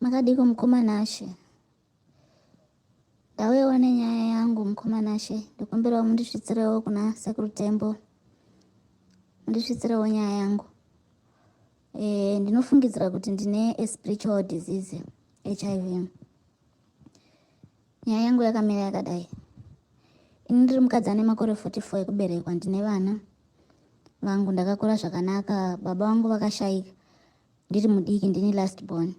Makadiko mukoma Nashe? Ndauyawo nenyaya yangu mukoma Nashe, ndikumbirawo mundisvitsirewo kuna Sekuru Tembo, mundisvitsirewo nyaya yangu. E, ndinofungidzira kuti ndine a spiritual disease HIV. Nyaya yangu yakamira yakadai. Ini ndiri mukadzi ane makore 44 ekuberekwa, ndine vana vangu, ndakakura zvakanaka, baba vangu vakashaika ndiri mudiki, ndini last born.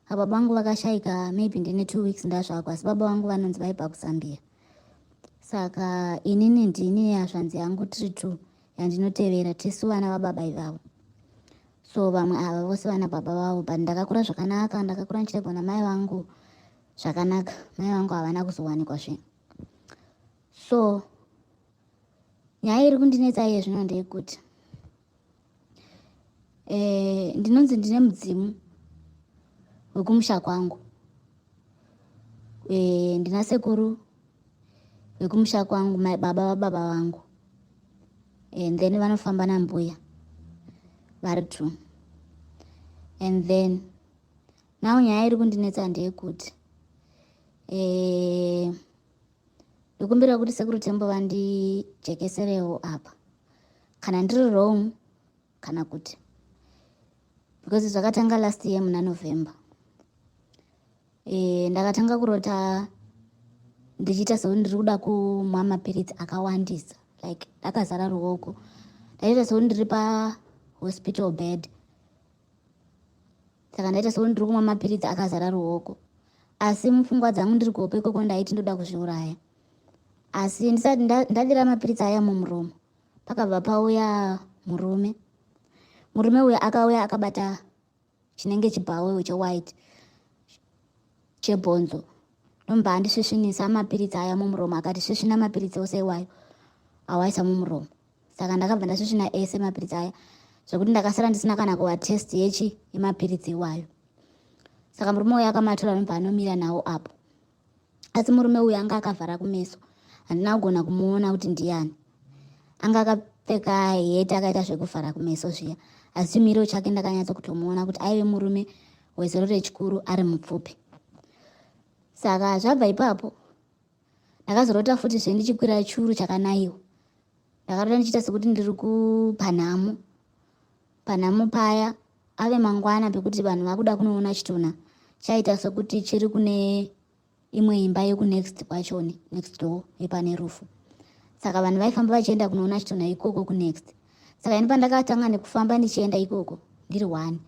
Baba vangu vakashaika maybe ndine 2 weeks ndazvakwa, asi baba vangu vanonzi vaibva kuZambia. Saka inini ndini hazvanzi yangu, tiri two yandinotevera, tisu vana vababa ivavo. So vamwe ava vose vana baba vavo, but ndakakura zvakanaka, ndakakura ndichiregwa namai vangu zvakanaka. Mai vangu havana kuzowanikwa zve. So nyaya iri kundinetsa iye zvino ndeyekuti ndinonzi ndine mudzimu wekumusha kwangu. Ndina sekuru vekumusha kwangu, mai baba vababa vangu, and then vanofamba nambuya vari two. And then now nyaya iri kundinetsa ndeyekuti ndikumbira kuti Sekuru Tembo vandijekeserewo apa kana ndiri wrong kana kuti, because zvakatanga last year muna November. Ndakatanga kurota ndichiita sekuti ndiri kuda kumwa mapiritsi akawandisa, like akazara ruoko. Ndaita sekuti ndiri pahospital bed, saka ndaita sekuti ndiri kumwa mapiritsi akazara ruoko, asi mupfungwa dzangu ndiri kuhope ikoko ndaiti ndoda kuzviuraya. Asi ndisati ndadira mapiritsi aya mumuromo, pakabva pauya murume. Murume uyu akauya akabata chinenge chibhawewo chewhite chebhonzo, ndomba andisvisvinisa mapiritsi aya mumuromo. Akati, "Svisvina mapiritsi ose iwayo awaisa mumuromo." Saka ndakabva ndasvisvina ese mapiritsi aya, zvekuti ndakasara ndisina kana kuva taste yechi yemapiritsi iwayo. Saka murume uyu akamatora, nobva anomira nawo apo. Asi murume uyu anga akavhara kumeso, handina kugona kumuona kuti ndiani. Anga akapfeka heti, akaita zvekuvhara kumeso zviya, asi chimiro chake ndakanyatsa kutomuona kuti aive murume wezero rechikuru, ari mupfupi. Saka zvabva ipapo ndakazorota futi zve ndichikwira churu chakanayiwa. Ndakarota ndichiita sekuti ndiri kupanhamo. Panhamo paya ave mangwana pekuti vanhu vakuda kunoona chitunha, chaita sekuti chiri kune imwe imba yekunext kwachoni, next door yepane rufu. Saka vanhu vaifamba vachienda kunoona chitunha ikoko kunext. Saka ini pandakatanga nekufamba ndichienda ikoko ndiri one,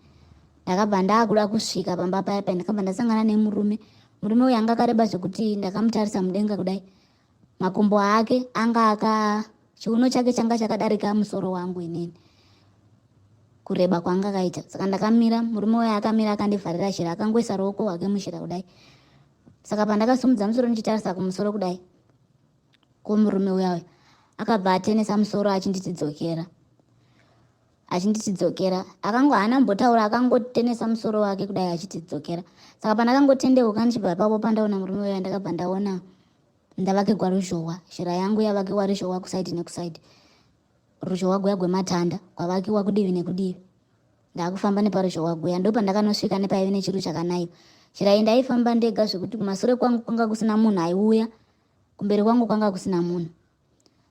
ndakabva ndaakuda kusvika pamba paya paya, ndakabva ndasangana nemurume. Murume uyu anga akareba zvekuti ndakamutarisa mudenga kudai, makumbo ake anga aka chiuno chake changa chakadarika musoro wangu inini kureba kwanga akaita. Saka ndakamira, murume uyu akamira akandivharira zhira, akangoisa ruoko rwake muzhira kudai. Saka pandakasimudza musoro ndichitarisa kumusoro kudai kwomurume uya uya, akabva atenesa musoro achinditi, "Dzokera," achinditi, "Dzokera." Akango haana mbotaura, akangotenesa musoro wake kudai achiti, "Dzokera." Saka pandakangotendeuka ndichibva ipapo, pandaona murume uya, ndakabva ndaona ndavakigwa ruzhowa. Zhira yangu yavakiwa ruzhowa kuside nekuside, ruzhowa guya gwematanda kwavakiwa kudivi nekudivi. Ndakufamba neparuzhowa guya, ndo pandakanosvika nepaive nechiru chakanayiwa. Zhira iyi ndaifamba ndega, zvekuti kumasure kwangu kwanga kusina munhu aiuya, kumberi kwangu kwanga kusina munhu.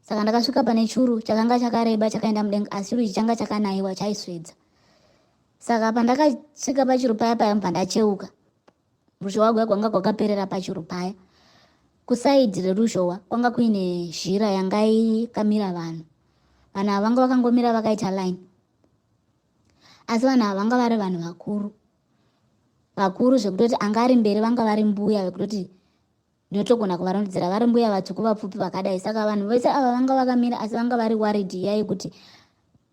Saka ndakasvika pane churu chakanga chakareba chakaenda mudenga, asi churu ichi changa chakanayiwa, chaisvedza. Saka pandakasvika pachuru paya paya, mubva ndacheuka, ruzhowa guya kwanga kwakaperera pachuru paya. Kuside reruzhowa kwanga kuine zhira yanga ikamira vanhu. Vanhu ava vanga vakangomira vakaita line, asi vanhu ava vanga vari vanhu vakuru vakuru, zvekutoti anga ari mberi vanga vari mbuya, vekutoti ndinotogona kuvarondedzera, vari mbuya vatsvuku vapfupi vakadai. Saka vanhu vese ava vanga vakamira, asi vanga vari worried iya yekuti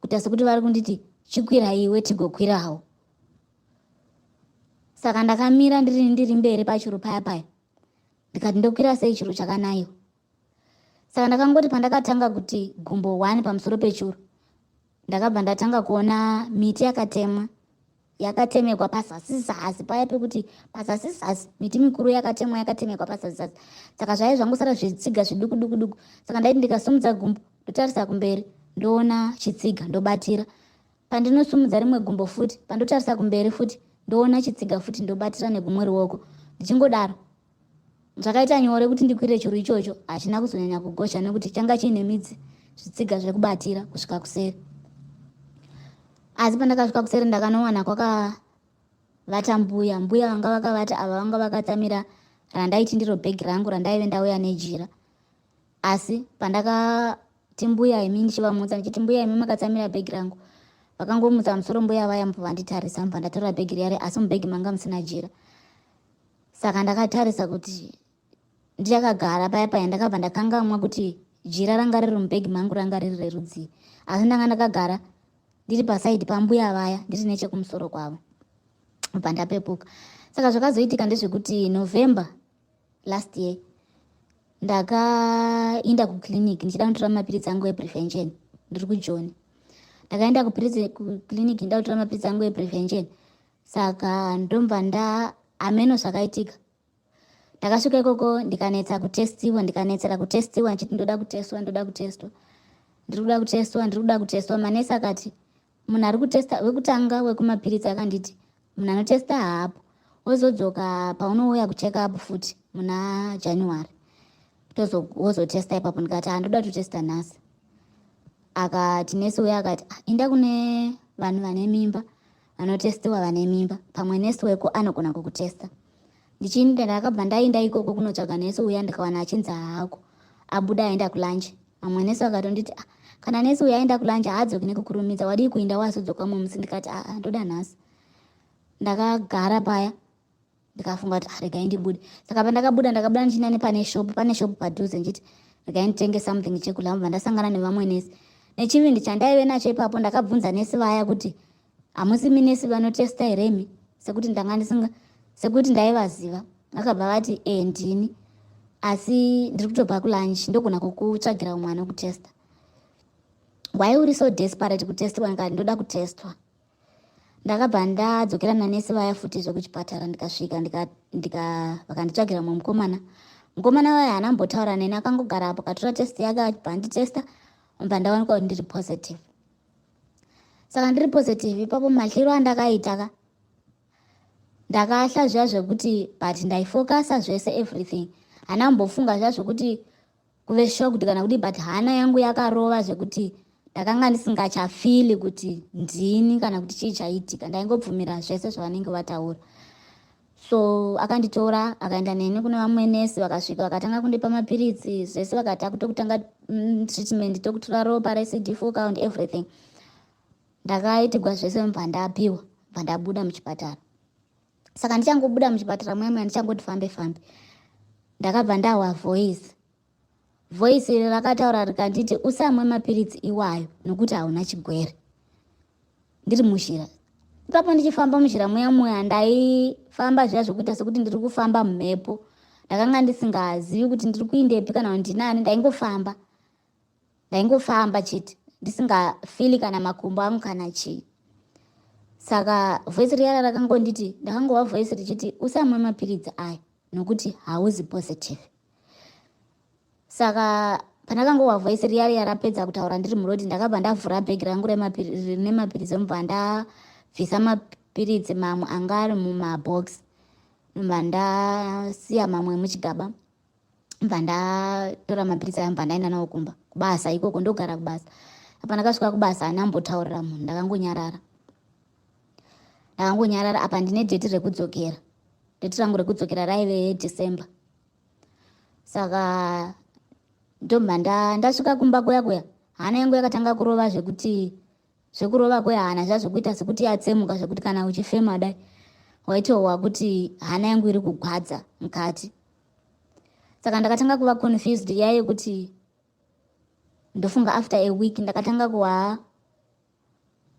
kuita sekuti vari kunditi, "Chikwira iwe, tigokwirawo." Saka ndakamira ndiri mberi pachuru paya paya, ndikati, "Ndokwira sei churu chakanayiwa?" Saka ndakangoti pandakatanga kuti gumbo one pamusoro pechuru, ndakabva ndatanga kuona miti yakatemwa, yakatemekwa pazasi zasi paya, pekuti pazasi zasi miti mikuru yakatemwa, yakatemekwa pazasi zasi. Saka zvaive zvangosara zvitsiga zviduku duku duku. Saka ndaiti ndikasimudza gumbo ndotarisa kumberi, ndoona chitsiga, ndobatira. Pandinosumudza rimwe gumbo futi, pandotarisa kumberi futi, Ndoona chitsiga futi, ndobatira negumwe ruoko, ndichingodaro. Zvakaita nyore kuti ndikwire churu ichocho. Hachina kuzonyanya kugosha nekuti changa chiine midzi, zvitsiga zvekubatira kusvika kuseri. Asi pandakasvika kuseri, ndakanowana kwakavata mbuya. Mbuya vanga vakavata ava vanga vakatsamira randaiti ndiro bhegi rangu randaive ndauya nejira. Asi pandakati, "Mbuya imi," ndichivamutsa ndichiti, "Mbuya imi, makatsamira bhegi rangu," vakangomutsa musoro mbuya vaya, mubva vanditarisa. Mubva ndatora bhegi riyari, asi mubhegi manga musina jira. Saka ndakatarisa kuti ndichakagara paya paya, ndakabva ndakangamwa kuti jira ranga riri mubhegi mangu ranga riri rerudzii. Asi ndanga ndakagara ndiri pasaidi pambuya vaya, ndiri nechekumusoro kwavo. Bva ndapepuka. Saka zvakazoitika ndezvekuti November last year ndakainda kuclinic ndichida kutora mapiritsi angu eprevention. Ndiri kuJoni. Ndakaenda kuclinic ndida kutora mapiritsi angu eprevention. Saka ndomba nda ameno zvakaitika. Ndakasvika ikoko, ndikanetsa kutestiwa, ndikanetsera kutestiwa ndichiti, "Ndoda kutestwa, ndoda kutestwa, ndiri kuda kutestwa, ndiri kuda kutestwa." Manesi akati munhu ari kutesta wekutanga wekumapiritsi akanditi munhu anotesta haapo, wozodzoka paunouya kucheck up futi muna January, wozotesta ipapo. Ndikati, "Handoda kutotesta nhasi." Akati, nesi uya akati, "Ah, inda kune vanhu vane mimba, vanotestiwa vane mimba, pamwe nesi weko anogona kukutesta." Ndichiinda, ndakabva ndaenda ikoko kunotsvaga nesi uya, ndikawana achinzi haako, abuda aenda kulunch. Mamwe nesi akatonditi, "Ah, kana nesi uya aenda kulunch haadzoki nekukurumidza, wadii kuinda wazodzoka mumwe musi?" Ndikati, "Aa, ndoda nhasi." Ndakagara paya, ndikafunga kuti, "Ah, regai ndibude." Saka pandakabuda, ndakabuda ndichienda nepane shop, pane shop padhuze, ndichiti regai nditenge something chekudya. Mubva ndasangana nevamwe nesi. Nechivindi chandaive nacho ipapo, ndakabvunza nesi vaya kuti, "Hamusi minesi vanotesta here imi?" Sekuti ndanga ndisinga, sekuti ndaivaziva. Vakabva vati, "E, ndini, asi ndiri kutobva kulunch, ndogona kukutsvagira umwe anokutesta. Why uri so desperate kutestwa?" Ndikati, "Ndoda kutestwa." Ndakabva ndadzokera nanesi vaya futi zvekuchipatara. Ndikasvika, vakanditsvagira mumwe mukomana. Mukomana vaya haana mbotaura neni, akangogara apo, katora test yake, achibva anditesta. Mbva ndawanikwa kuti ndiri positive. Saka ndiri positive ipapo, mahliro andakaita ka, ndakahla zviya zvekuti, but ndaifokasa zvese, everything. Hana mbofunga zviya zvekuti kuve shocked kana kudii, but hana yangu yakarova zvekuti ndakanga ndisingachafili kuti ndini kana kuti chii chaitika. Ndaingobvumira zvese zvavanenge vataura. So akanditora, akaenda neni kune vamwe nesi. Vakasvika, vakatanga kundipa mapiritsi, zvese. Vakati akutokutanga treatment, tokutora ropa reCD4 count, everything. Ndakaitigwa zvese, mubva ndapiwa, bva ndabuda muchipatara. Saka ndichangobuda muchipatara muya muya, ndichangoti fambe fambe, ndakabva ndahwa voice. Voice iri rakataura rikanditi, "Usamwe mapiritsi iwayo nokuti hauna chigwere." Ndiri muzhira ipapo, ndichifamba muzhira muya muya, ndaifamba zviya zvokuita sekuti ndiri kufamba mumhepo. Ndakanga ndisingazivi kuti ndiri kuindepi kana kuti ndinani. Ndaingofamba, ndaingofamba chete, ndisingafili kana makumbo angu kana chii. Saka voice riyara rakangonditi, ndakangova voice richiti, "Usamwe mapiritsi aya nokuti hauzi positive." Saka pandakangova voice riya riya rapedza kutaura ndiri muroad, ndakabva ndavhura bhegi rangu rine mapiritsi, mubva ndabvisa mapiritsi mamwe anga ari mumabhokisi, mubva ndasiya mamwe muchigaba, mubva ndatora mapiritsi aya, mubva ndaenda nawo kumba, kubasa ikoko. Ndogara kubasa. Apa ndakasvika kubasa, handina mbotaurira munhu, ndakangonyarara, ndakangonyarara. Apa ndine date rekudzokera. Date rangu rekudzokera raive December. Saka ndobva ndasvika kumba kuya kuya, hana yangu yakatanga kurova zvekuti, zvekurova kwehana zviya zvekuita sekuti yatsemuka, zvekuti kana uchifema dai waitohwa kuti hana yangu iri kugwadza mukati. Saka ndakatanga kuva confused iya yekuti ndofunga after a week ndakatanga kuwa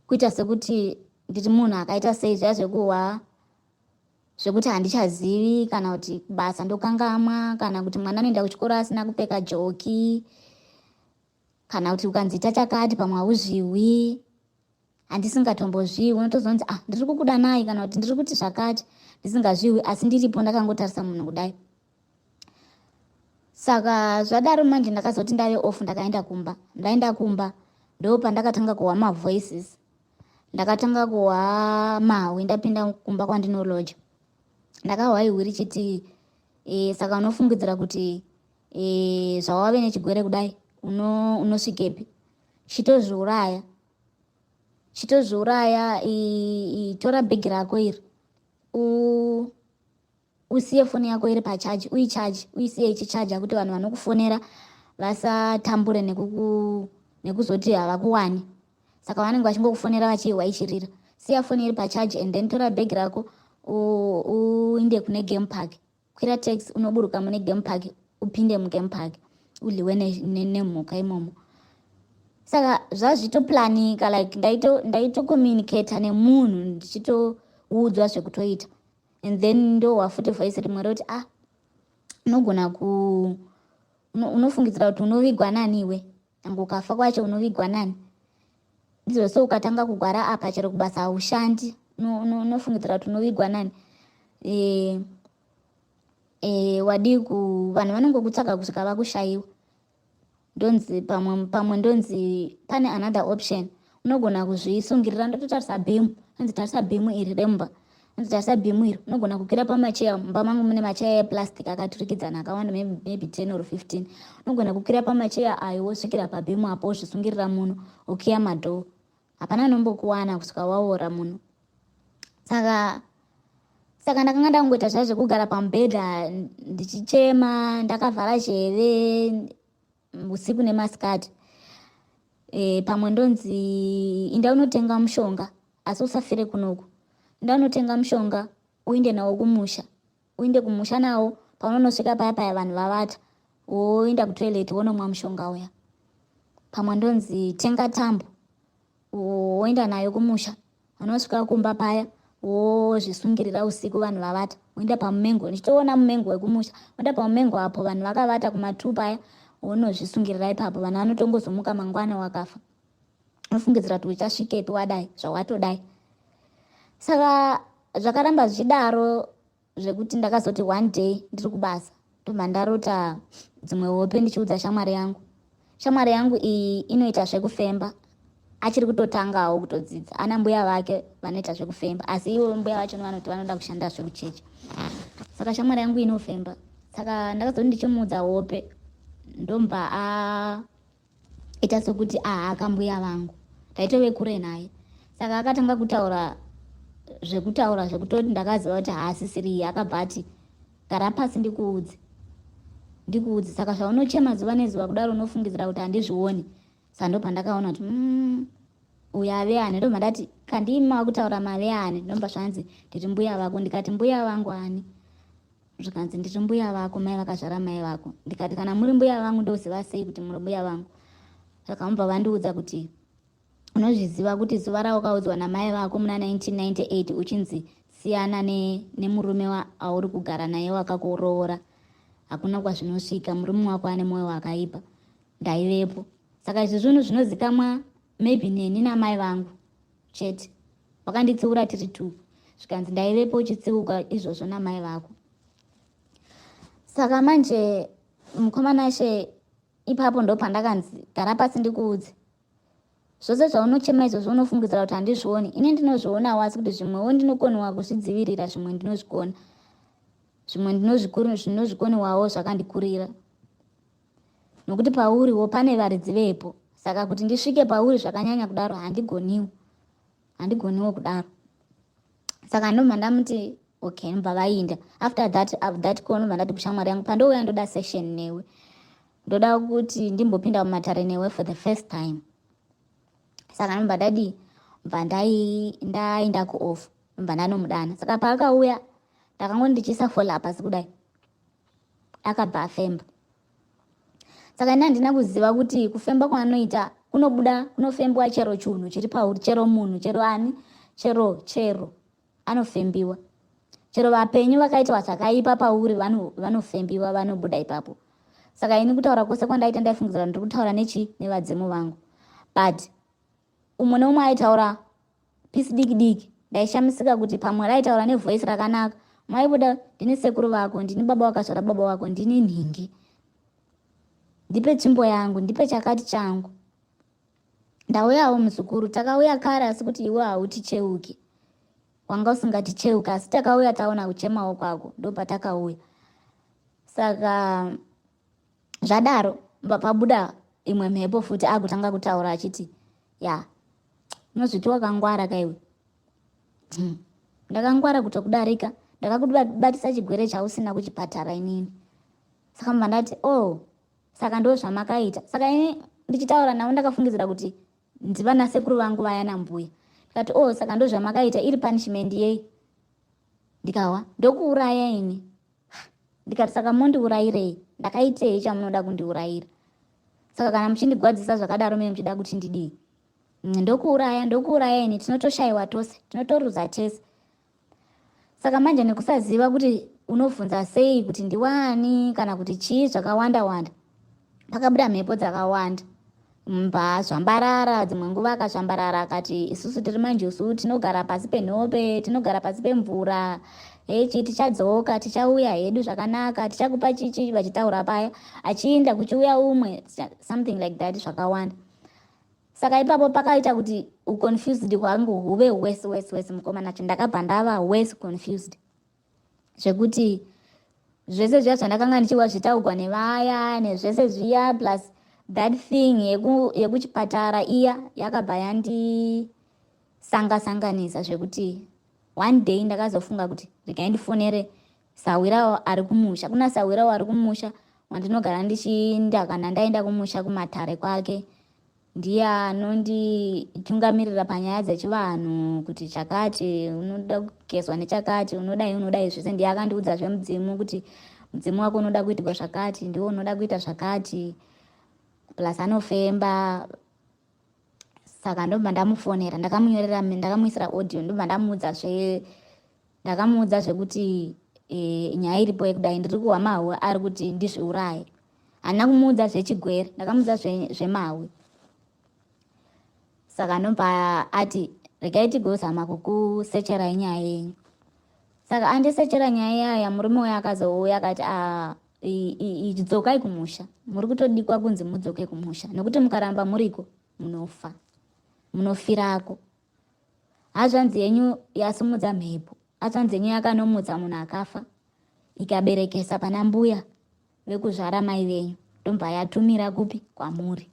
kuita sekuti ndiri munhu akaita sei, zviya zvekuhwa zvekuti handichazivi kana kuti kubasa ndokangamwa, kana kuti mwana anoenda kuchikoro asina kupfeka joki, kana kuti ukanzi ita chakati pamwe hauzviwi, handisingatombozviwi. Unotozonzi, "Ah, ndiri kukudanai," kana kuti, "Ndiri kuti zvakati," ndisingazviwi, asi ndiripo ndakangotarisa munhu kudai. Saka zvadaro manje, ndakazoti ndave off, ndakaenda kumba. Ndaenda kumba, ndo pandakatanga kuhwa mavoices. Ndakatanga kuhwa mahwi ndapinda kumba kwandinoloja. Ndakahwa ihwi richiti e, saka unofungidzira kuti e, zvawave nechigwere kudai unosvikepi? Chitozviuraya, chitozviuraya, tora bhegi rako iri usiye foni yako iri pachaji, uichaji, uisiye ichichaja kuti vanhu vanokufonera vasatambure nekuzoti havakuwani. Saka vanenge vachingokufonera vachiihwa ichirira. Siya foni iri pachaji and then tora bhegi rako uinde kune game park, kwira taxi unoburuka mune game park, upinde mugame park udliwe nemhuka imomo. Saka zvazvitoplanika, like ndaitocommunicata nemunhu ndichitoudzwa zvekutoita. And then ndohwa futi voice rimwe roti, ah, unogona ku unofungidzira kuti unovigwa nani iwe? Nyange ukafa kwacho unovigwa nani? Ndizvo so ukatanga kugwara apa, chero kubasa haushandi, unofungidzira kuti unovigwa nani? E, e, wadii ku vanhu vanongokutsvaga kusvika vakushayiwa. Ndonzi pamwe pamwe ndonzi pane another option, unogona kuzvisungirira. Ndototarisa beam, anzi tarisa beam iri remba, anzi tarisa beam iri, unogona kukwira pamacheya. Mumba mangu mune macheya eplastic akaturikidzana akawanda, maybe 10 or 15. Unogona kukwira pamacheya ayo, wosvikira pabeam apo, wozvisungirira muno, ukiya madoor, hapana anombokuwana kusvika waora muno. Saka ndakanga ndangoita zvaya zvekugara pamubhedha ndichichema ndakavhara zheve usiku nemasikati. E, pamwe ndonzi inda unotenga mushonga, asi usafire kunoku. Inda unotenga mushonga, uinde nawo kumusha, uinde kumusha nawo. Paunonosvika paya paya vanhu vavata, woenda kutoilet, wonomwa mushonga uya. Pamwe ndonzi tenga tambo, woenda nayo kumusha. Unosvika kumba paya, wozvisungirira usiku vanhu vavata, woenda pamumengo, ndichitoona mumengo wekumusha, woenda pamumengo apo vanhu vakavata kuma2 paya, wonozvisungirira ipapo. Vanhu vanotongozomuka mangwana wakafa. Unofungidzira kuti uchasvikepi wadai zvawatodai? Saka zvakaramba zvichidaro zvekuti ndakazoti one day ndiri kubasa, ndobva ndarota dzimwe hope ndichiudza shamwari yangu. Shamwari yangu iyi inoita zvekufemba, achiri kutotangawo kutodzidza. Ana mbuya vake vanoita zvekufemba, asi ivo mbuya vacho vanoti vanoda kushanda zvekuchechi. Saka shamwari yangu inofemba. Saka ndakazoti ndichimuudza hope, ndomba aita sekuti ahaka mbuya vangu, ndaitove kure naye. Saka akatanga kutaura zvekutaura zvekutoti ndakaziva kuti haasisiri iye. Akabva ati, gara pasi ndikuudze, ndikuudze. Saka zvaunochema zuva nezuva kudaro, unofungidzira kuti handizvioni? Saka ndopandakaona kuti uyu ave ani. Ndobva ndati, kandima kutaura mave ani? Ndomba zvanzi, ndiri mbuya vako. Ndikati, mbuya vangu ani? Zvikanzi, ndiri mbuya vako, mai vakazvara mai vako. Ndikati, kana muri mbuya vangu, ndoziva sei kuti muri mbuya vangu? Saka mubva vandiudza kuti, unozviziva kuti zuva rawakaudzwa namai vako muna 1998 uchinzi siyana nemurume auri kugara naye wakakuroora, hakuna kwazvinosvika, murume wako ane mwoyo wakaipa, ndaivepo. Saka izvi zvinhu zvinozikamwa maybe neni namai vangu chete, vakanditsiura tiri two. Zvikanzi, ndaivepo uchitsiuka izvozvo namai vako. Saka manje mukomanashe, ipapo ndo pandakanzi, gara pasi ndikuudze. Zvose zvaunochema izvozvo, unofungidzira kuti handizvioni? Ini ndinozvionawo, asi kuti zvimwewo ndinokoniwa kuzvidzivirira, zvimwe ndinozvikona, zvimwe ndinozvikoniwawo zvakandikurira, nokuti pauriwo pane varidzi vepo. Saka kuti ndisvike pauri zvakanyanya kudaro, handigoniwo, handigoniwo kudaro. Saka ndobva ndamuti okay. Ndobva vainda. After that call, ndobva ndati kushamwari yangu, pandouya ndoda session newe, ndoda kuti ndimbopinda mumatare newe for the first time. Saka ndobva ndadi bva ndaenda kuoff, ndobva ndanomudana. Saka paakauya, ndakangoti ndichiisa follow pasi kudai, akabva afemba. Saka ini handina kuziva kuti kufemba kwaanoita kunobuda, kunofembwa chero chunhu chiri pauri, chero munhu, chero ani, chero anofembiwa, chero vapenyu vakaitwa zvakaipa pauri vanofembiwa, vanobuda ipapo. Saka ini kutaura kwose kwandaita, ndaifungidzira ndiri kutaura nechi nevadzimu vangu, but umwe neumwe aitaura piece diki diki. Ndaishamisika kuti pamwe raitaura nevoice rakanaka, maibuda, ndini sekuru vako, ndini baba vakazvara baba vako, ndini nhingi, ndipe tsvimbo yangu, ndipe chakati changu. Ndauyawo muzukuru, takauya kare asi kuti iwe hauticheuki. Wanga usingaticheuki asi takauya taona kuchemawo kwako ndopatakauya. Saka zvadaro pabuda imwe mhepo futi akutanga kutaura achiti ya unozviti wakangwara kaiwe. Ndakangwara kutokudarika ndakakubatisa chigwere chausina kuchipatara inini. Saka mubva ndati oh saka ndo zvamakaita. Saka ini ndichitaura navo ndakafungidzira kuti ndivana sekuru vangu vaya nambuya. Ndikati oh saka ndo zvamakaita iri punishment yei? Ndikawa ndokuuraya ini. Ndikati saka mondiurayirei? Ndakaitei chamunoda kundiurayira? Saka kana muchindigwadzisa zvakadaro mene muchida kuti ndidii? Ndokuuraya, ndokuuraya ini tinotoshayiwa tose, tinotoruza tese. Saka manje nekusaziva kuti unobvunza sei kuti ndiwani kana kuti chii zvakawanda wanda. Pakabuda mhepo dzakawanda. Mba zvambarara dzimwe nguva akazvambarara akati isusu tiri manjusu tinogara pasi penhope tinogara pasi pemvura hechi tichadzoka tichauya hedu zvakanaka tichakupa chichi vachitaura paya achiinda kuchiuya umwe something like that zvakawanda. Saka ipapo pakaita kuti uconfused hwangu huve worse worse worse mukoma nacho ndakabva ndava worse confused zvekuti zvese zviya zvandakanga ndichiwa zvitaugwa nevaya nezvese zviya plus that thing yekuchipatara iya yakabva yandisanga sanganisa zvekuti one day ndakazofunga kuti regai ndifonere sahwirawo ari kumusha. Kuna sahwirawo ari kumusha wandinogara ndichiinda kana ndaenda kumusha kumatare kwake ndiye anonditungamirira panyaya dzechivanhu kuti chakati unoda kugezwa nechakati unodai unodai zvese ndiye akandiudza zvemudzimu kuti mudzimu wako unoda kuitirwa zvakati ndiwo unoda kuita zvakati plus anofemba. Saka ndobva ndamufonera ndakamunyorera ndakamuisira audio ndobva ndamuudza zve ndakamuudza zvekuti e, nyaya iripo yekudai ndiri kuhwa mahwe ari kuti ndizviuraye. Handina kumuudza zvechigwere ndakamuudza zvemahwe. Saka ndobva ati regai tigozama kukusecherai nyaya yenyu. Saka andisechera nyaya yaya murume uya akazouya akati ah, dzokai kumusha muri kutodikwa kunzi mudzoke kumusha nekuti mukaramba muriko munofa munofirako. Hazvanzi yenyu yasimudza mhepo hazvanzi yenyu yakanomutsa munhu akafa ikaberekesa pana mbuya vekuzvara mai venyu ndobva yatumira kupi kwamuri.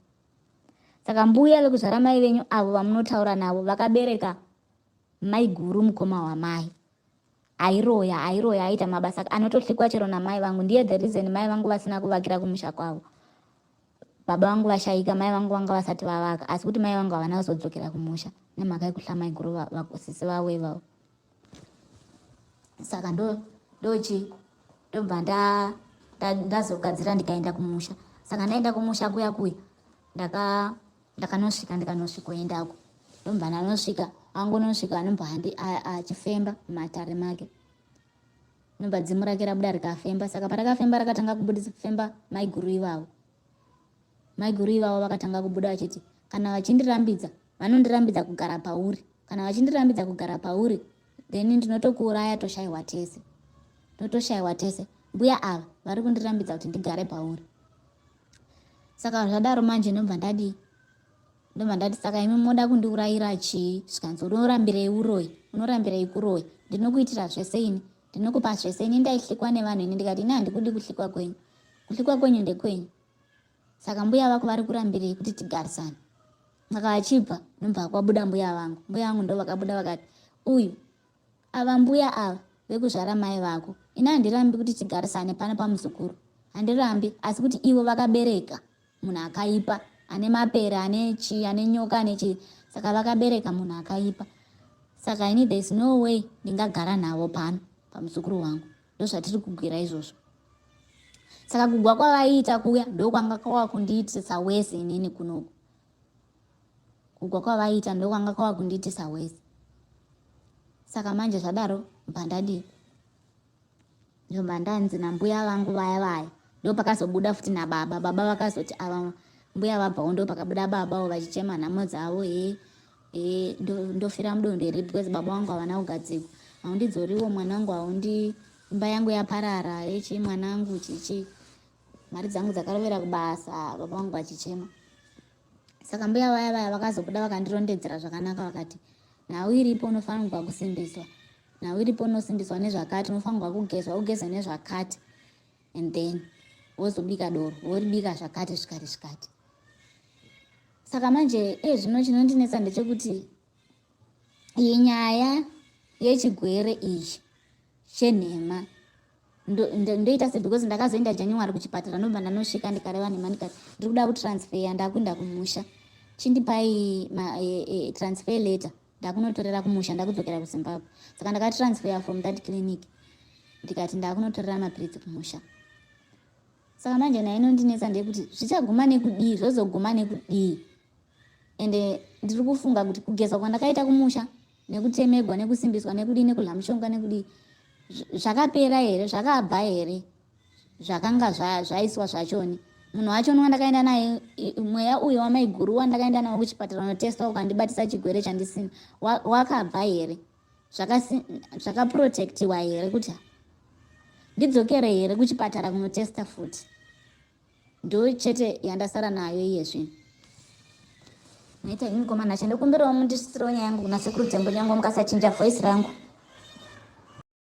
Saka mbuya vekuzvara mai venyu avo vamunotaura navo vakabereka maiguru mukoma wamai airoya airoya aita mabasa anotohlikwa chero namai vangu ndiye the reason mai vangu vasina kuvakira kumusha kwavo. Baba vangu vashaika mai vangu vanga vasati vavaka asi kuti mai vangu havana kuzodzokera kumusha nemhaka yekuhla maiguru sisi vavo ivavo. Saka ndochi ndobva ndazogadzira ndikaenda kumusha. Saka ndaenda kumusha kuya kuya ndakanosvika ndikanosvikoendako ndobva ndanosvika angonosvika anobva achifemba mumatare make ndobva dzimu rake rabuda rikafemba. Saka parakafemba rakatanga kubudisa kufemba maiguru ivavo. Maiguru ivavo vakatanga kubuda vachiti kana vachindirambidza vanondirambidza kugara pauri kana vachindirambidza kugara pauri then ndinotokuuraya toshaiwa tese totoshaiwa tese mbuya ava vari kundirambidza kuti ndigare pauri. Saka zvadaro manje ndobva ndadii ndobva ndati saka imi moda kundiurayira chii zvikanzi unorambirei uroyi unorambirei kuroyi ndinokuitira zvese ini ndinokupa zvese ini ndaihlikwa nevanhu ini ndikati ini handikudi kuhlikwa kwenyu kuhlikwa kwenyu ndekwenyu. Saka mbuya vako vari kurambirei kuti tigarisane. Saka vachibva ndobva kwabuda mbuya vangu mbuya vangu ndo vakabuda vakati uyu ava mbuya ava vekuzvara mai vako ini handirambi kuti tigarisane pano pamuzukuru handirambi asi kuti ivo vakabereka munhu akaipa ane mapere ane chii ane nyoka ane chii saka vakabereka munhu akaipa saka ini there is no way ndingagara navo pano pamuzukuru wangu ndozvatiri kugwira izvozvo. Saka kugwa kwavaiita kuya ndokwanga kwava kundiitisa wese inini kunoku kugwa kwavaiita ndokwanga kwava kundiitisa wese. Saka manje zvadaro mbandadii ndobva ndanzi nambuya vangu vaya vaya ndopakazobuda futi nababa baba vakazoti ava mbuya vabvawo ndopakabuda babawo vachichema nhamo dzavo he he ndofira mudondo here because baba vangu havana kugadzikwa haundidzoriwo mwanangu haundi imba yangu yaparara hechi mwanangu chichi mari dzangu dzakarovera kubasa baba vangu vachichema. Saka mbuya vaya vaya vakazobuda vakandirondedzera zvakanaka, vakati nhau iripo unofanirwa kusimbiswa, nhau iripo unosimbiswa nezvakati, unofanirwa kugezwa, ugeze nezvakati, and then wozobika doro, woribika zvakati zvikati zvikati. Saka manje ezvino chinondinetsa ndechekuti iyi nyaya yechigwere ichi chenhema ndoita se, because ndakazoenda January kuchipatara, ndobva ndanosvika ndikareva nhema, ndikati ndiri kuda kutransfer, ndakuenda kumusha, chindipai transfer letter, ndakunotorera kumusha, ndakudzokera kuZimbabwe. Saka ndakatransfer from that clinic, ndikati ndakunotorera mapiritsi kumusha. Saka manje naye inondinetsa ndeyekuti zvichaguma nekudii, zvozoguma nekudii? Ende ndiri kufunga kuti kugezwa kwandakaita kumusha, nekutemegwa, nekusimbiswa, nekudii, nekudya mushonga, nekudii, zvakapera here? Zvakabva here zvakanga zvaiswa zvachoni? Munhu wachoni wandakaenda naye, mweya uyo wamaiguru wandakaenda nawo kuchipatara unotestwa ukandibatisa chigwere chandisina, wakabva here? Zvakaprotectiwa here kuti ndidzokere here kuchipatara kunotesta futi? Ndo chete yandasara nayo iye zvino. Maita ini, mukomana, chandikumbirawo mundisisirewo nyaya yangu kuna Sekuru Tembo, nyange mukasachinja voice rangu.